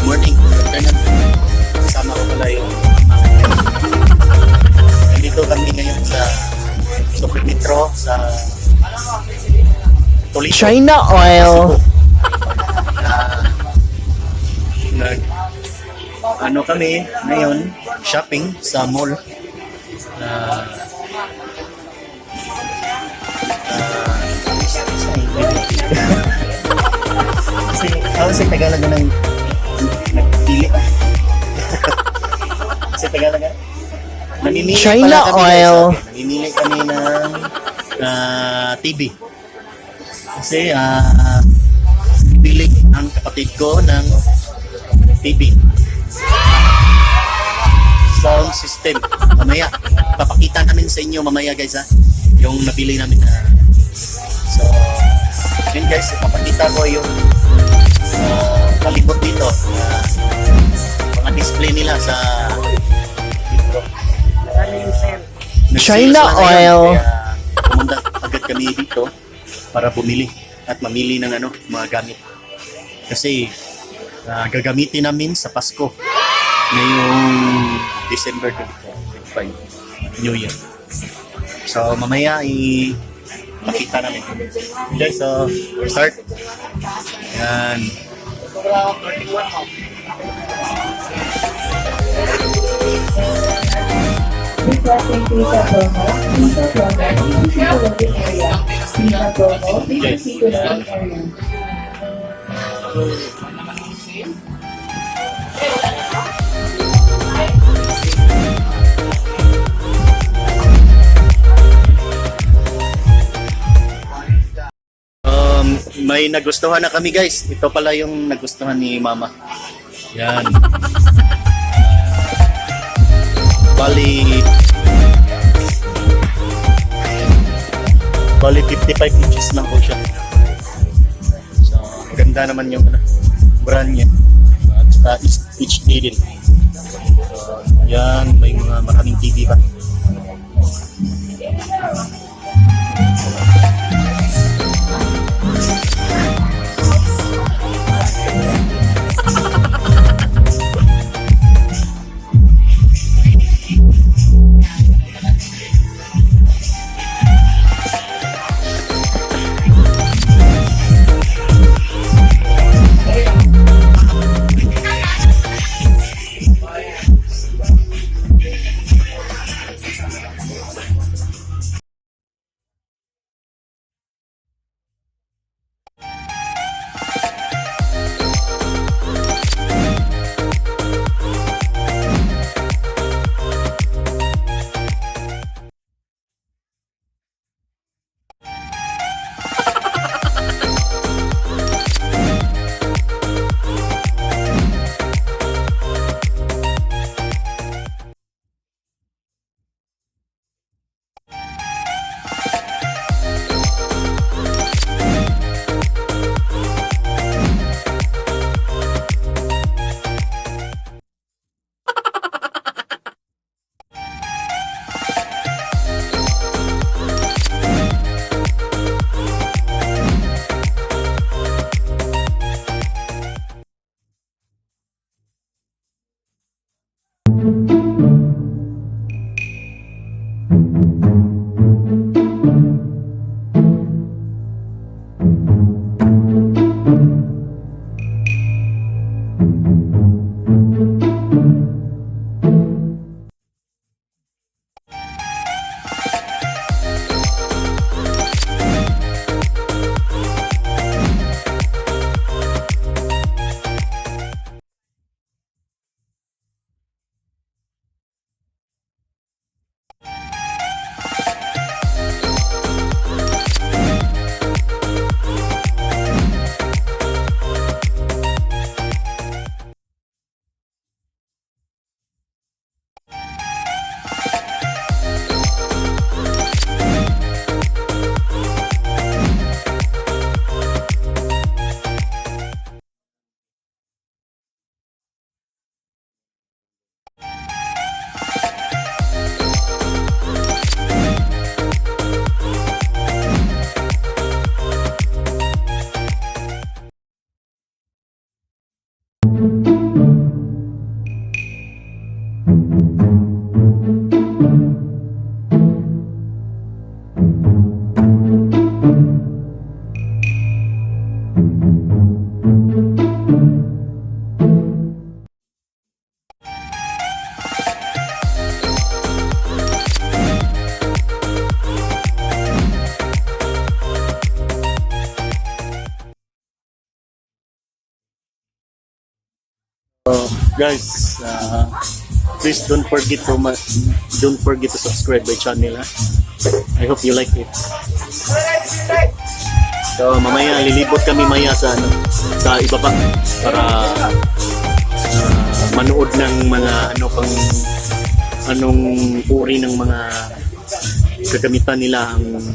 Morning, good afternoon. Kasama ko pala yung mama ko. Nandito kami ngayon sa Super Metro sa Toledo. China oil. Nag ano kami ngayon, shopping sa mall. Kasi ako sa Tagalog na nang nagpili. Sa Tagalog na? Namimili China pala kami, guys. oil. Okay, namimili kami ng TV. Kasi bili ang kapatid ko ng TV. Sound system. Mamaya, papakita namin sa inyo mamaya, guys, ha. Yung nabili namin na. So, yun guys, ipapakita ko yung palibot dito. Mga display nila sa dito. Nag-sale China sila ngayon, oil. kaya pumunta agad kami dito para bumili at mamili ng ano, mga gamit. Kasi gagamitin namin sa Pasko ngayong December 24, 25, New Year. So mamaya ipakita namin. Okay, so start. Yan. Requesting Pizza promo, Pizza promo, please proceed to loading area. Pizza promo, please proceed to loading area. May nagustuhan na kami, guys. Ito pala yung nagustuhan ni Mama. Yan. Bali 55 inches lang po siya. So, maganda naman yung ano, brand niya. At saka HD din. So, yan, may mga maraming TV pa. Guys, please don't forget to subscribe my channel, ha? I hope you like it. So mamaya lilibot kami maya sa ano, sa iba pa para manood ng mga ano pang anong uri ng mga kagamitan nila ang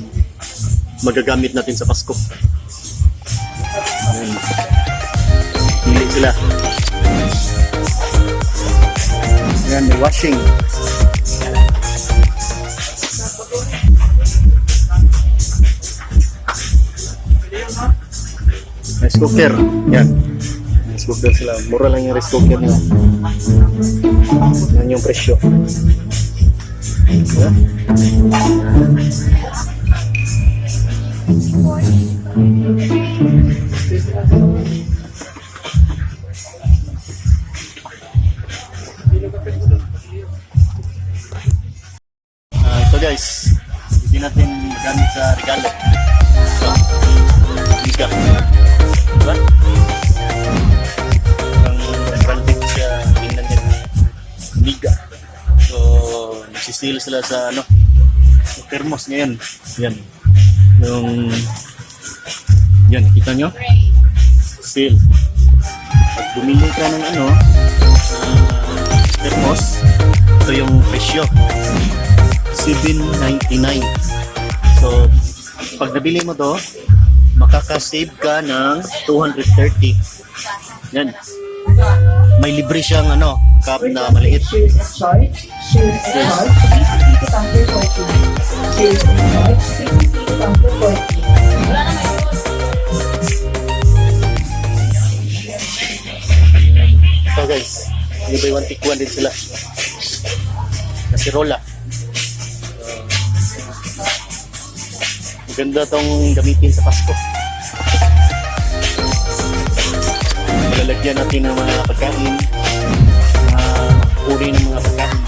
magagamit natin sa Pasko. Ayan. Pili sila. Ayan, may washing. Rice cooker. Yan. Rice cooker sila. Mura lang yung rice cooker nila. Yan yung presyo. Diba? Ito guys, hindi natin magamit sa regalo. So, liga. Diba? Ang branded siya, tingnan niya. Liga. So, nagsisil sila sa ano, sa thermos ngayon. Yan. Yung, yan, kita nyo? Seal. Pag bumili ka ng ano, thermos, ito yung presyo. 7.99. So, pag nabili mo to, makakasave ka ng 230. Yan. May libre siyang ano, cup na maliit. Shoes and shorts. Shoes and shorts, 63 to counter 40. Shoes and shorts, 63 to counter 40. Ito guys, may buy one take one din sila. Nasirola. So, maganda tong gamitin sa Pasko. Malalagyan natin ng mga pagkain, mga uri ng mga pagkain.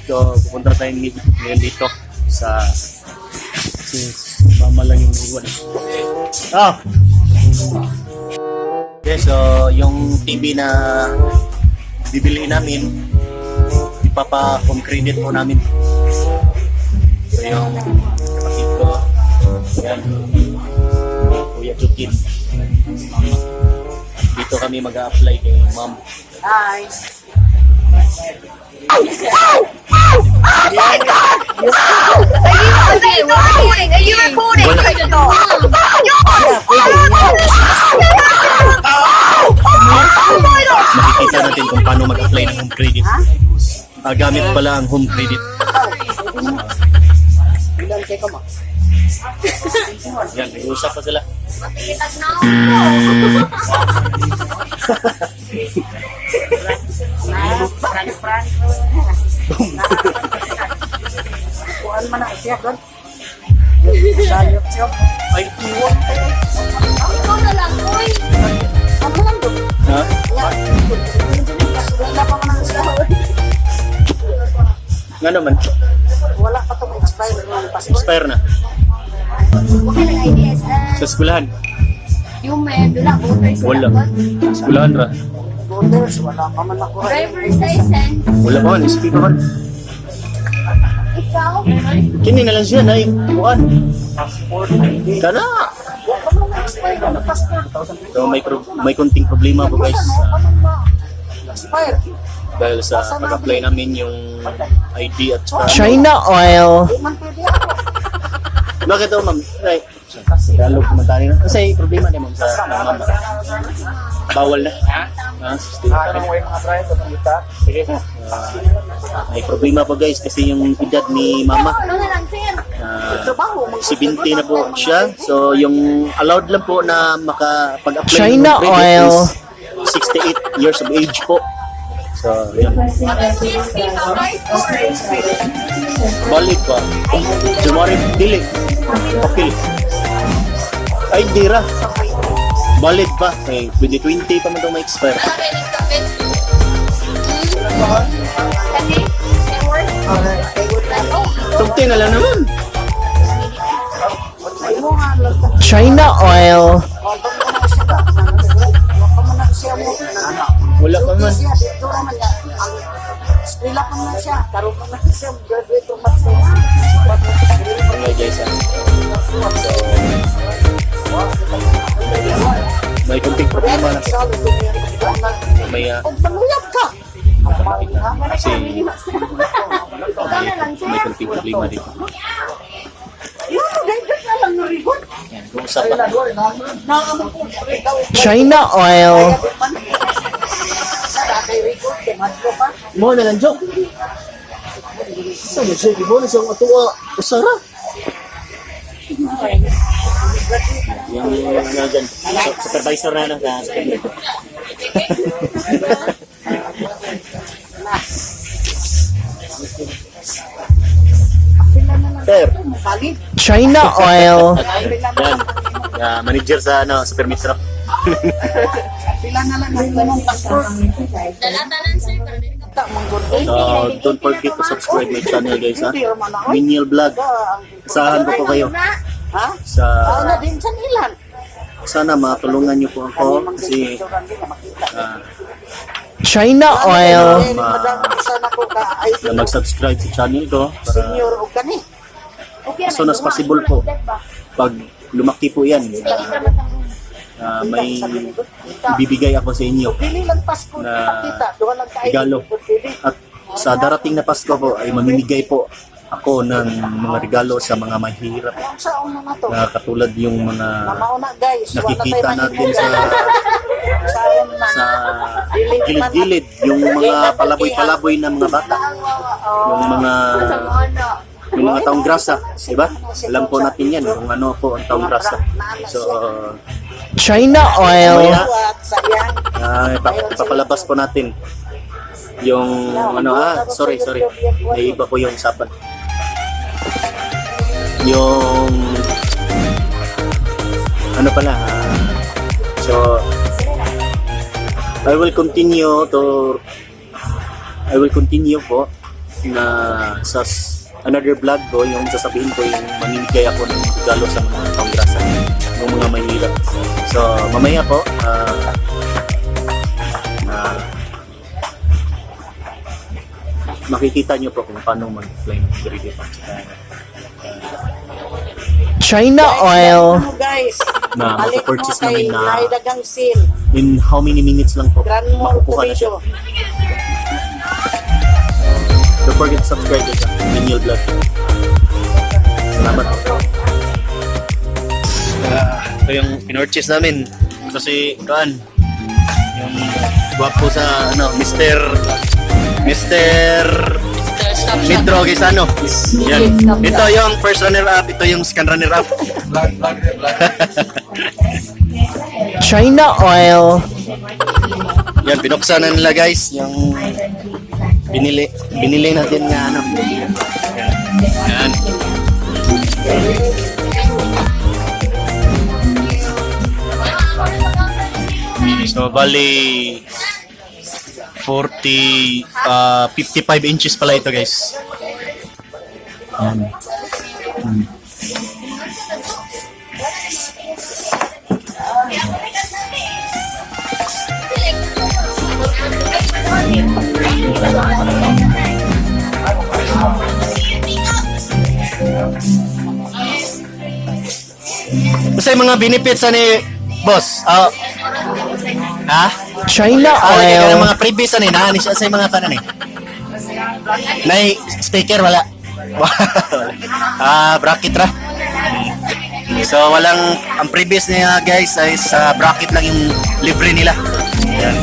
So, pupunta tayo ngayon dito sa since mama lang yung naiwan. Ah! Okay, so yung TV na bibili namin, ipapa-home credit po namin. So yung kapatid ko, yan, Kuya Jukin, mama. Dito kami mag-a-apply kay ma'am. Hi. Are you recording? Are you recording? Wala. Makikita natin kung paano mag-apply ng home credit. Gamit pala ang home credit. Ilan kay ka ma? Yan, nag-uusap pa sila. Prank, prank. Kuan man na siya kon. Sayop siya. Ay, iwan. Ikaw na lang, uy. Ano lang do? Ha? Wala pa man ang siya. Nga naman, Wala pa tong expire ng passport. expire na. Wala ng IDS. Sa eskwelahan. Yung may dula, voters. Wala. Eskwelahan ra. Voters, wala pa man ako. Driver's license. Wala pa man, SP pa man. Ikaw? Kini na lang siya, nay. Buwan. Kana! Wala pa man expire ng passport. So may konting problema po guys. Expire. Dahil sa pag-apply namin yung ID at saka... China oil. Di man pwede ako. Bakit daw ma'am? Ay, Tagalog man tayo na. Kasi problema ni ma'am sa ma'am. Bawal na. Ha? May problema po guys kasi yung edad ni mama. Ano na lang, sir? Trabaho mag 70 na po siya. So yung allowed lang po na makapag-apply ng China credit oil. is 68 years of age po. So, yun. Requesting everyone Balik ba? January, dili. Okay. Ay, di ra. Valid pa. Ay, 2020 pa man daw ma-expire. China oil. Wala mo na siya ka. Wala pa man na siya mo. Wala pa man. Siya, dito raman niya. Ang eskwela pa man siya. Karon pa man siya. Graduate ng master. Okay guys, ah. So, may kunting problema na po. Mamaya, Og manuyab ka. malapit na. Kasi Ikaw na lang, sir. may kunting problema dito. Yo, dahil na lang narigon. Yan, kung usapan. Naamon ko. Ikaw, China oil. Sa kay Rico, kay Madlo pa. Mo na lang joke. Sa mo siya gibo na siyang atuwa usara. Yung ano dyan, supervisor na ano sa Sir, Palit. China oil. Yan, manager sa ano, sa permit truck. Pila na lang ang imong passport. Dalatanan, sir. Pero dili ka Ta manggurdo. So, don't forget to subscribe my channel guys ha. Minial Vlog. Asahan ko po kayo Ha? sa Ana din sa ilan. sana matulungan niyo po ako kasi ah, China oil. Sana ko ka na mag-subscribe sa channel ko para senior og kani. Okay as soon as possible po pag lumaki po yan may ibibigay ako sa inyo Dili lang passport Na kita, duha lang ka ID. regalo. Dili. At sa darating na Pasko po ay mamimigay po ako ng mga regalo sa mga mahirap Ang saon na nato. na katulad yung mga Mamauna guys, wala nakikita tayo natin sa Saon na. sa gilid-gilid yung mga palaboy-palaboy na mga bata, yung mga Sa mga ano. yung mga taong grasa, di ba? Alam po natin yan kung ano po ang taong grasa. So, China oil. mamaya, At sayang. ipapalabas po natin yung ano, sorry, sorry. Naiba po yung usapan. Yung ano pala, so I will continue po na sa another vlog ko yung sasabihin ko yung mamimigay ako ng regalo sa mga taong grasa ng mga mahirap. So mamaya po makikita nyo po kung paano mag-apply ng 3D parts China oil. Ano guys? Na Balik mo mapapurchase kay namin na Naidagang seal. in how many minutes lang po Grand Mall makukuha na siya. Toledo. Don't forget to subscribe guys sa Minial Vlog. Salamat. Ito yung pinorchase namin kasi kaan yung gwapo sa ano Mr. Mitro Gisano. Yan. Ito yung first runner up, ito yung second runner up. China oil. Yan, binuksan na nila guys yung binili binili natin nga ano. Yan. So bali 40 55 inches pala ito guys. Yan. Basta yung mga benefits ani boss. Ha? China Kaya oil. mga previous ani na ani siya sa mga kanan eh. Nay speaker wala. Wala. Bracket ra. So walang ang previous niya guys ay sa bracket lang yung libre nila. Yan.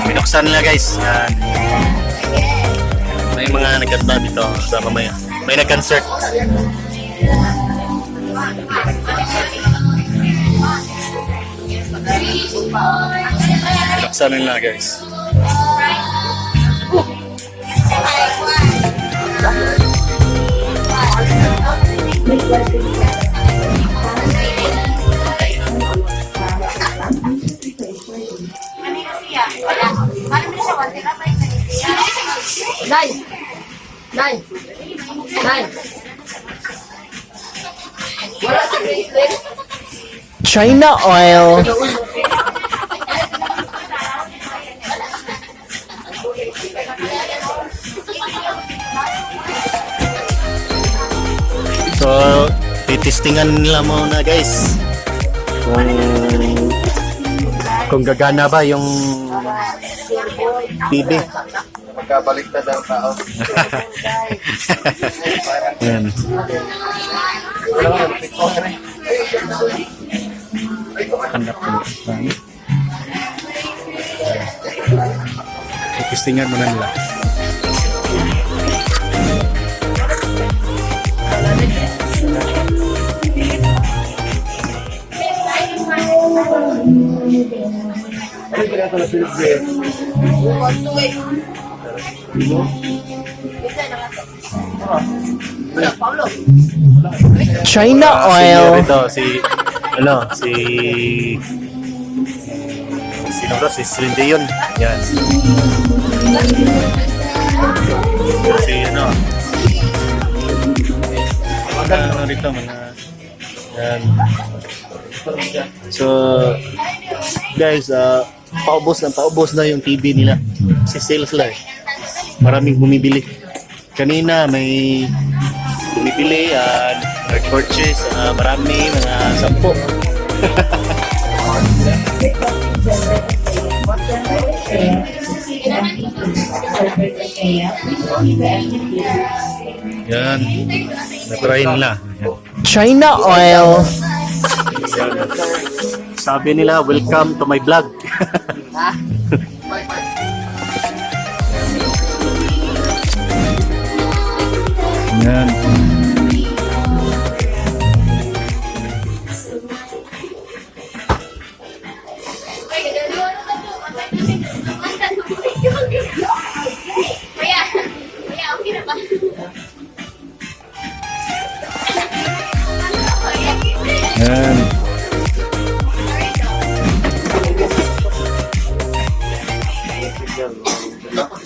Binuksan nila guys. Yan. May mga nagkanta dito sa mamaya. May nag-concert. Binuksan nila guys. Nine. Nine. Nine. Wala sa bracelet. China oil. So, titestingan nila muna, guys. Kung gagana ba yung TV. Pagkabaliktad ang tao. Yan. Wala ka, nagpicture eh. Hanap ko. Titestingan muna nila. Ano yung ginagawa na Philip Gray? China Senior oil. ito, si, ano, si, sino to? Si Celine Dion. Yan. Si, ano, mga ano rito, mga, yan. So, guys, paubos na yung TV nila. Si sales lang eh. Maraming bumibili. Kanina may bumibili, nag-purchase, marami, mga 10. Yan. Na-try nila. Yan. China oil. Yan. Sabi nila, "Welcome to my vlog." Yan. Kuya, kuya, okay na ba? Yan.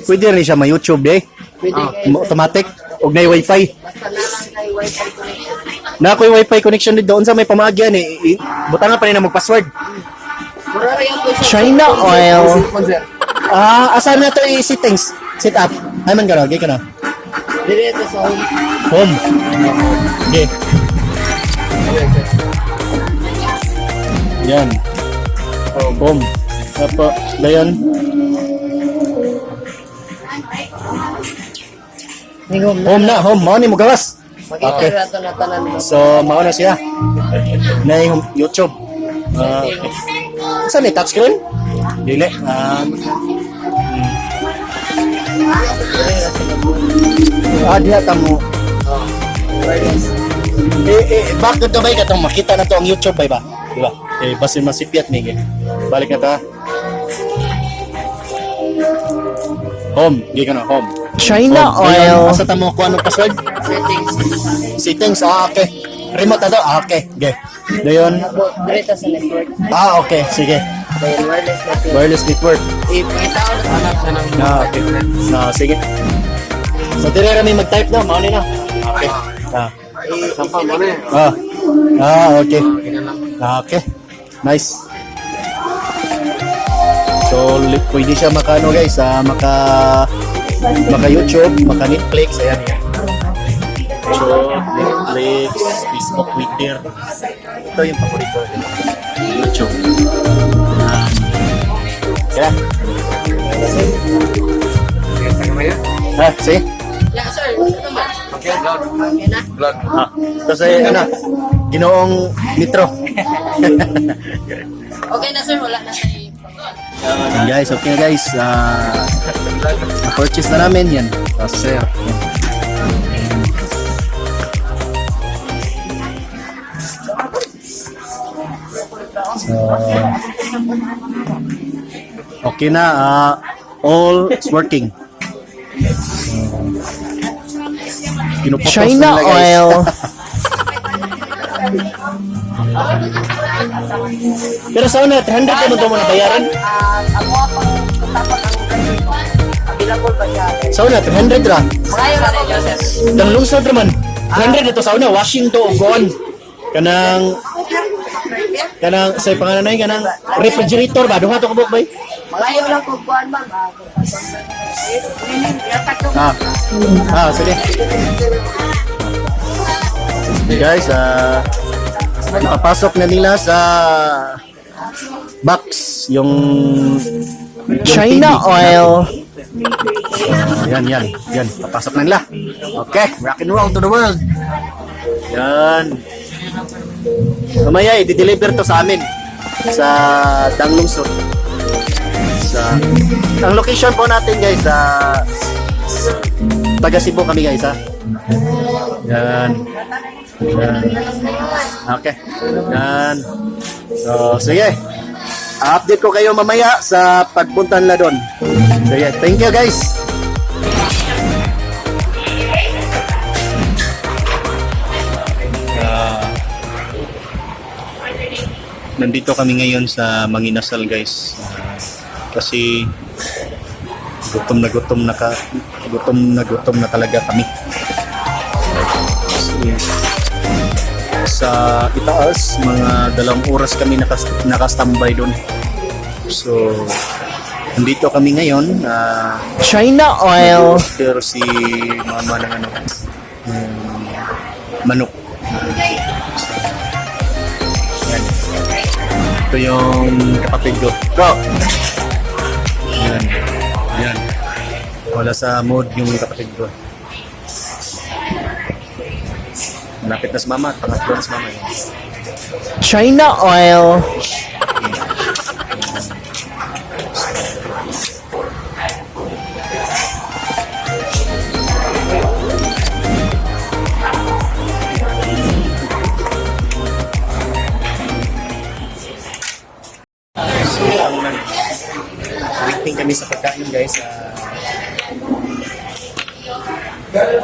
Pwede rin siya ma-YouTube eh. Pwede kayo. Automatic. Og na wifi. Basta na lang kay wifi connection. Na ako'y wifi connection dito. Unsa may pamaagyan eh. Butangan pa rin na mag-password. Mura rin ang kung China oil. Sir, Ah, asa na to i-settings? Set up. Ay man ka na, okay ka na. Diretso sa home. Home. Okay. Yan. Home. Apo, dayon. Home. Home na, home. Mao ni mo gawas. Makita Okay. na ito na tanan mo. So, mao na siya. Na yung YouTube. Ah, okay. Saan ni touchscreen? Dili. Diha ta mo. Wireless. Eh, eh, bakit to ba katong makita na to ang YouTube ba ba? Di ba? Eh, basin masipyat ni. Balik na ta. Home, di ka na home. China Home. Dayon, oil. asa ta mo kuha ng password? Settings. Settings, ah, okay. Remote na to, ah, okay. Okay. Dayon. Diretso sa network. Ah, okay. Sige. Dayon wireless network. Wireless network. Ipakita ko na. Ah, okay. Ah, sige. So, dire rami mag-type na, mao ni na. Okay. Ah. Sampa mo na eh. Ah. Ah, okay. Ah, okay. Nice. So, pwede siya maka ano guys, maka YouTube, maka Netflix, ayan yan. YouTube, Netflix, Facebook, Twitter. Ito yung paborito ko. YouTube. Ah. Yeah. Sige, sa kamay na. Ah, see? Yeah, sir. Ano ba? Okay, vlog. Okay na. Vlog. Ah, tapos ay ano, Ginoong Metro. Okay na, sir. Wala na sa Yan, guys, okay na guys. Ah, na-purchase na namin yan. Tapos sir. Yan. So, okay na. All is working. So, pinupotos China nila, guys. oil. Pero sa una, 300 naman ito mo nabayaran. Ah, ako ang katapat ang graduate. Available ba siya? Sa una, 300 ra. Ayaw na ko, Joseph. Dang lungsod raman. 300 ito sa una, washing to ug goon. Kanang Kanang sa pangalan na kanang refrigerator ba? Duha to kabuk bay? Malayo lang kung kuan, ma'am. Ah, yatak ko. Ah. Ah, sige. Guys, ipapasok na nila sa box yung China TV. oil. Oh, yan, yan, yan. Papasok na nila. Okay, rock and roll to the world. Yan. Mamaya, i-deliver to sa amin. Sa Danglungsod. Sa, ang location po natin, guys, sa taga Cebu kami, guys, ha. Yan. Yan. Okay. Yan. So, sige. Update ko kayo mamaya sa pagpunta nila doon. Sige, thank you, guys. Ah, nandito kami ngayon sa Manginasal, guys. Ah, kasi gutom na gutom na talaga kami. So, sa itaas, mga 2 oras kami nakastambay doon. So, nandito kami ngayon. China oil. Pero si mama ng ano, ng manok. Yan. Ito yung kapatid ko. Go! Yan. Yan. Wala sa mood yung kapatid ko. Malapit na si mama. Pangatlo na si mama. Yan. China oil. So, ang waiting kami sa pagkain, guys.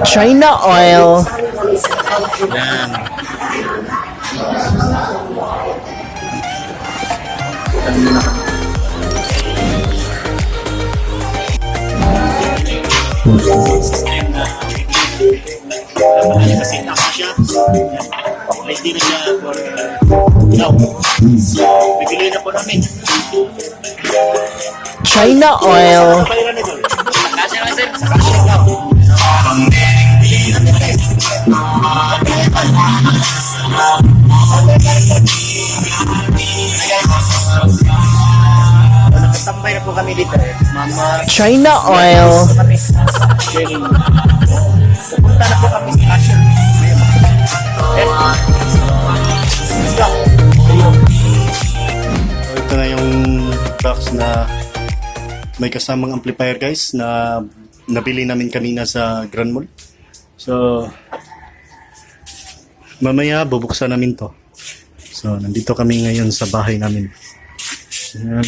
China oil. Yan. Kain muna kami. Kasi na siya. Ready na siya for now. So, bibili na po namin. China oil. Bayaran na doon. Sa cashier daw. Bili namin, guys. Nakatambay na po kami dito eh. Mama, China oil. kami. Then, pupunta na po kami sa cashier. Ngayon. Eh, let's go. So, ito na yung box na may kasamang amplifier, guys, na nabili namin kanina sa Grand Mall. So, mamaya bubuksan namin to. So, nandito kami ngayon sa bahay namin. Ayan.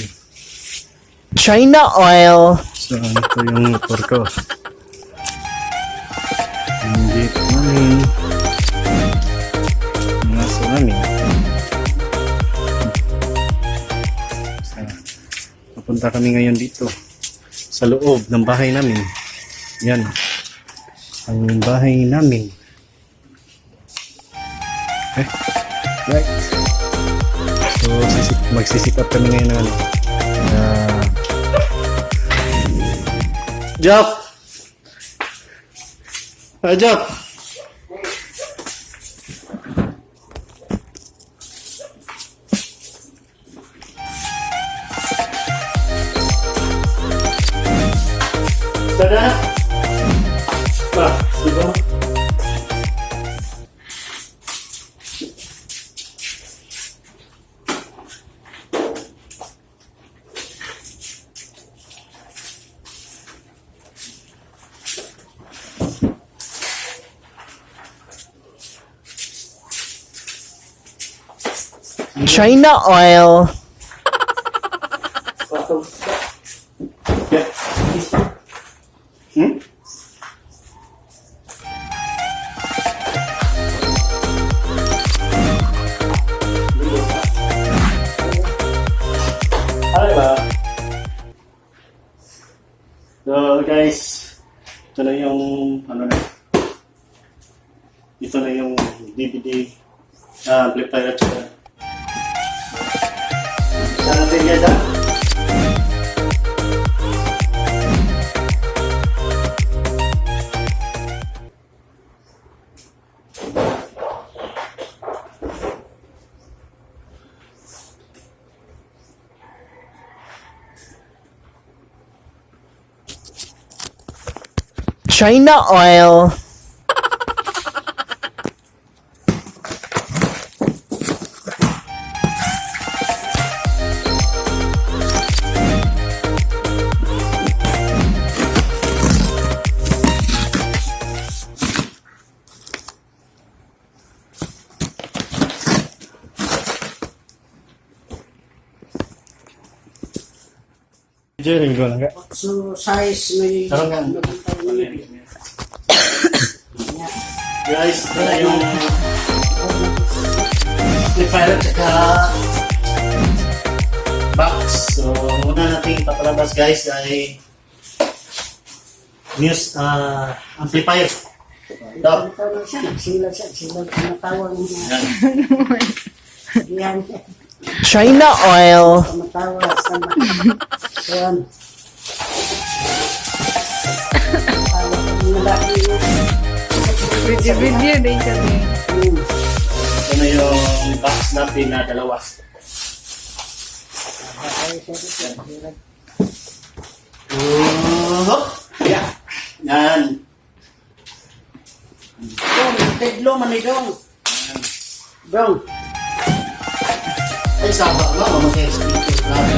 China oil. So, ito yung motor ko. Yung jeep namin. Yung aso namin. So, papunta kami ngayon dito. Sa loob ng bahay namin. Yan. Ang bahay namin. Okay. Right. So, magsisit up kami ngayon ng ano. Jeff! Ah, Jeff! Tada! Ah, diba? China oil. Yeah. Hmm? Ano ba? So guys, ito na yung ano na. Ito na yung DVD amplifier at saka Saan natin, guys, ha? China oil. So size may Karon nga. Guys, ito na yung amplifier at saka box. So, ang una natin ipapalabas, guys, ay muse amplifier. Ito. Ito lang siya, nagsilag siya, nagsilag ang tawag niya. Yan. Yan, China oil. tumatawa sa Yan. Tawa ng lalaki niya. Video-video din kami. Ito na yung box natin na dalawa. Oh, yeah. Yan. Dong, tedlo man ni dong. Dong, Ay, saba nga. Mamatay sa speaker. Grabe.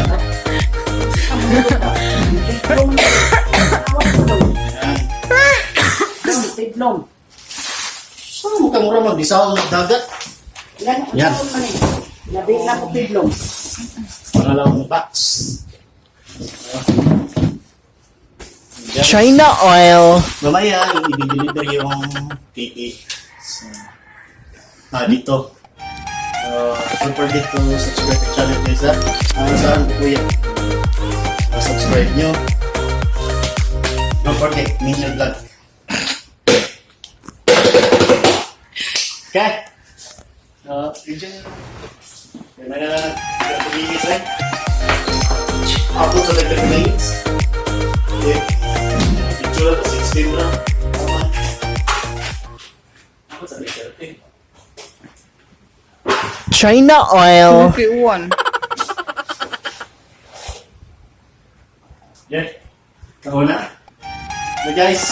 tedlo man. Tawag ko dong. Yan. Dong, tedlo. Saan mo ka mura mag-isaw ng dagat? Yan, Yan. ang man ni. Labi na ko tedlo. Pangalawang box. Yan. China oil. Mamaya, i-deliver yung TV sa, dito. Don't forget to subscribe to channel, guys, ha? Saan ko, kuya? Subscribe nyo. Don't forget, Minion Vlog. Okay? Medyo... Yan na na, 30 minutes, eh. Ako sa 30 minutes. Okay. Picture na, 16 na. Tama. Ako sa 30. China oil. Okay, one. Yeah. Kauna. So guys,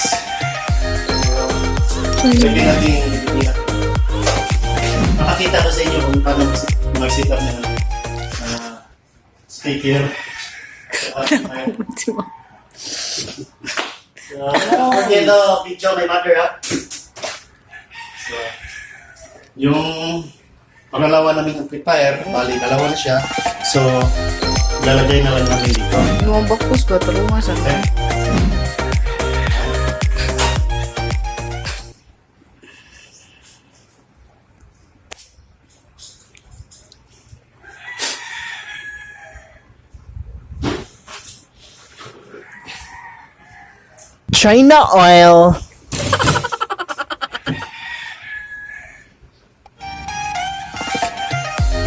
pwede natin bibigyan. Makakita ko sa inyo kung paano mag-set up ng speaker. So, okay, ito, video my mother, ha? So, yung pangalawa naming amplifier, bali, dalawa na siya. So, lalagay na lang namin dito. Lumabakos ba? Tarungan sa Okay? China oil.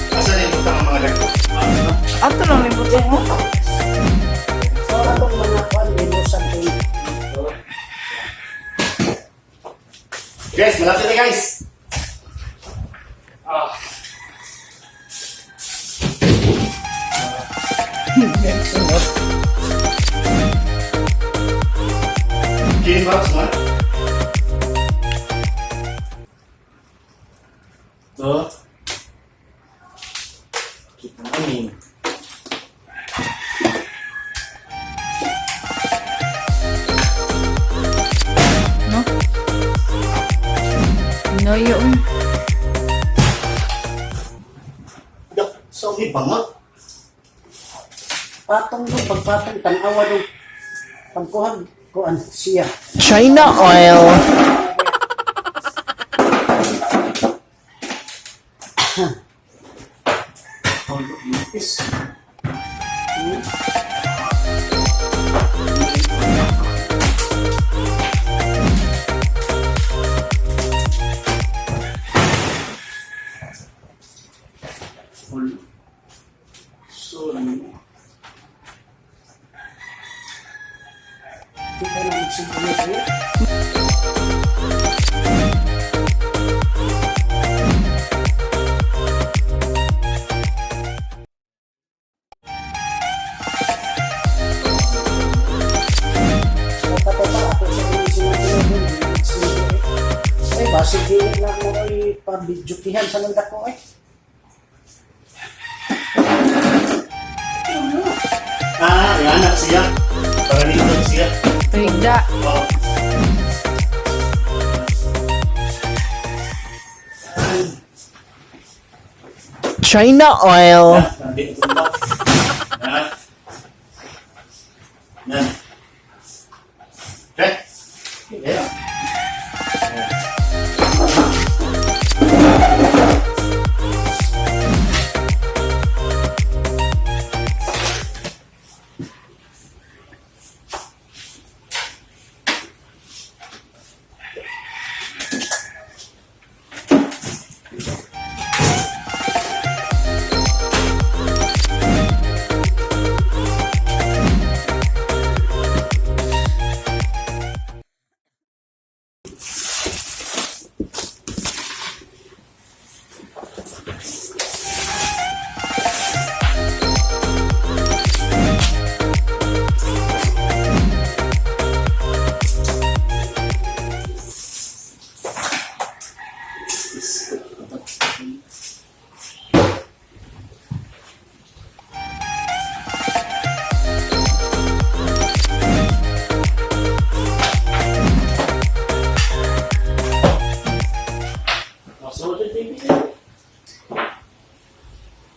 Asa na yung butang ang mga dagko? Ato lang libot mo. So atong mga kuan binusan ko. Guys, malapit na, guys! Ah. Game box, man. Ito. Kita namin. No? No, yun. Dak, sa may banga. Patong dong, pagpatong, tanawa dong. Pagkuhan, kuan siya. China oil. Oh, nipis. So, Siguro. Ay, basig dili lang mo ay pabidyukihan sa mga ko eh. Ah, yan anak siya. Para nito siya. Higda. Oh. China oil. Yan, nandito ba? Yan. Yan. Okay. Yeah.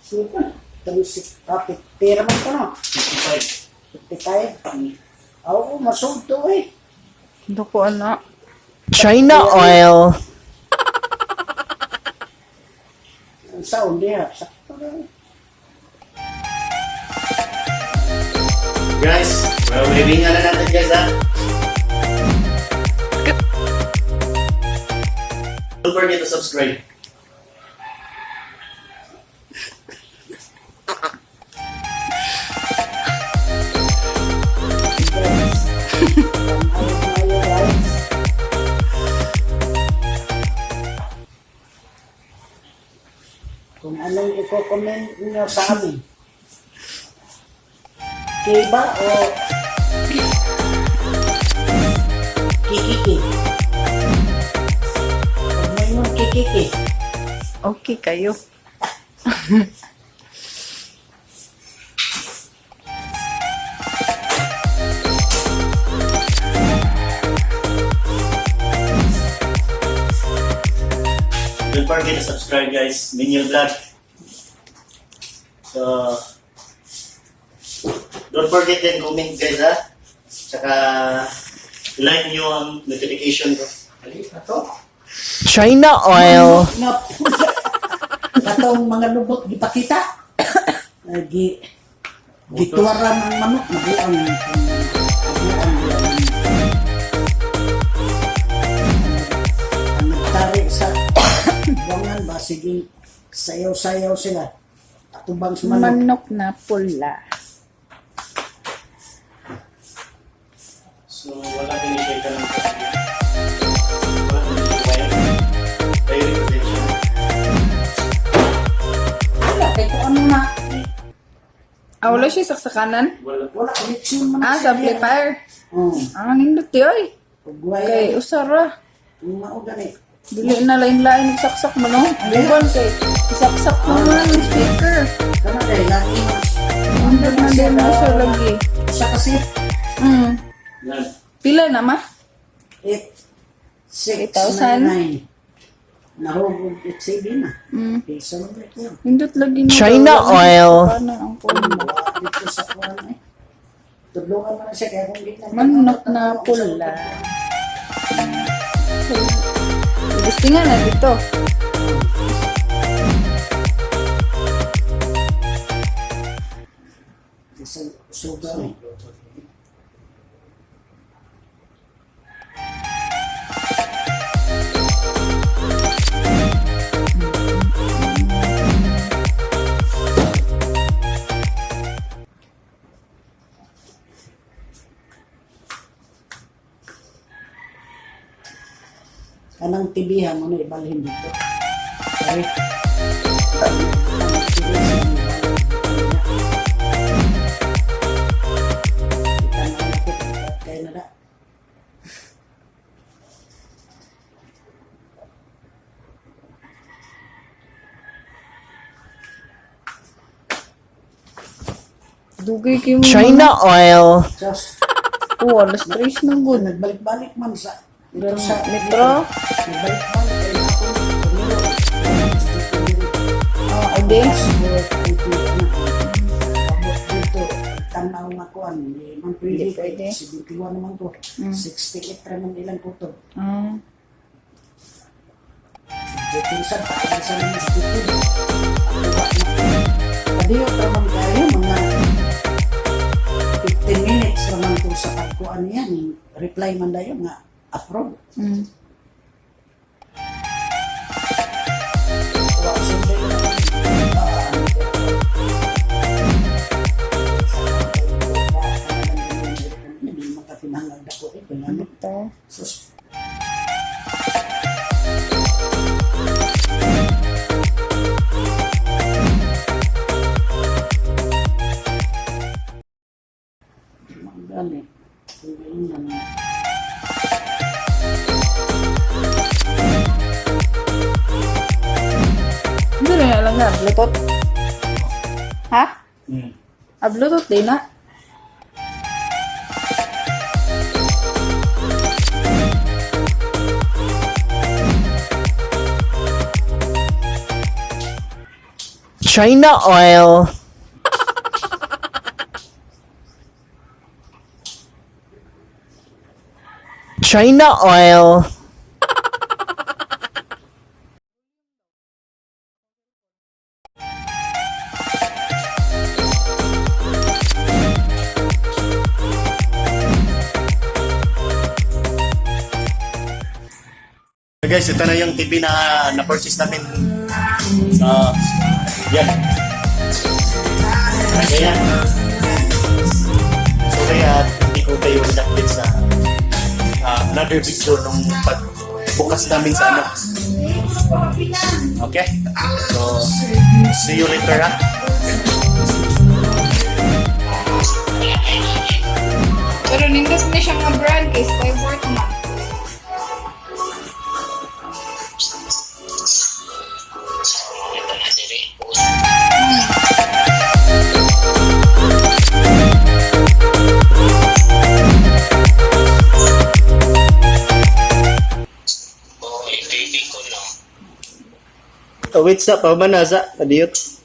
Super. Talusik. Kapit. Pera man ko no. 55. 55. Ako, masog to eh. Duko ana. China oil. Ang sound niya. Sakto lang. Guys, well, hiringan na natin guys ha. Don't forget to subscribe. Guys. Ayaw guys. Kung anong i-comment niyo sa amin. Kiba o kikiki? Huwag mo yung kikiki. Okay kayo. Don't forget to subscribe guys. Minion Vlog. So, don't forget din comment guys ha. Tsaka, like nyo ang notification ko. Alis na to. China oil. Nga pula. Katong mga lubot gipakita. Ay, gi gituwaran ang manok nabuang nabuang ang ang nagtari sa buwangan ba sige sayaw-sayaw sila atubang sa manok. Manok na pula. So, wala din siya ka ng wala din siya wire. Direct protection. Wala kay kung ano na. Ah, wala siya saksakanan? Wala. Wala connection man Ah, sa amplifier. Oh, Ah, nindot di oy. ugway. Kay usara. Mao gani. Dili na lain-lain saksak mo no. Ang kay saksak mo man ang speaker. Kana dai lagi man. Nindot na din mo siya lagi. Sa kasi Yan. Pila na ma? 8 6 8,000? 9 9. Nahugog 8 na. Piso na ba ito? Nindot lagi no. China oil. Paano ang phone? Wala dito sa kuwan eh. Tudlungan mo na siya kaya kung di na. Manok na pula. Gusto nga na dito. Sa suga eh. Kanang TV ha, mo na ibalhin dito. Okay. Kaya na na. Dugay kayo mo. China oil. Just, Oh, alas 3 na gud. nagbalik-balik man sa dito sa Metro? Nagbalik-balik ay ako. Tumiro. Ah, ID? Passport, ID, ano. Kamot dito. Tanaw nga kuan. Di man pwede. Hindi pwede. 71 naman ko. 68 ra man ilang kutob. Ah. Pinsan pa, pinsan naman sa dito. Kadiyo ra man kayo mga 15 minutes ra man ko sa pagkuan yan. Reply man dayon nga approve. Wa sundin na. Hindi makakinahanglan dako eh. Kaya ano? Ito. Sus. Manggali. Tingnan na. Hindi na lang na. Bluetooth. Ha? Ah, Bluetooth din na. China oil. China oil. So guys, ito na yung TV na na-purchase namin. So, yan. Ayan. Sorry at hindi ko kayo in-update sa another video nung pagbukas namin sa ano. Okay? So, see you later ha. Pero nindot na siya nga brand kay Skyworth man. Oh, wait sa, pamanasa. Adiyot.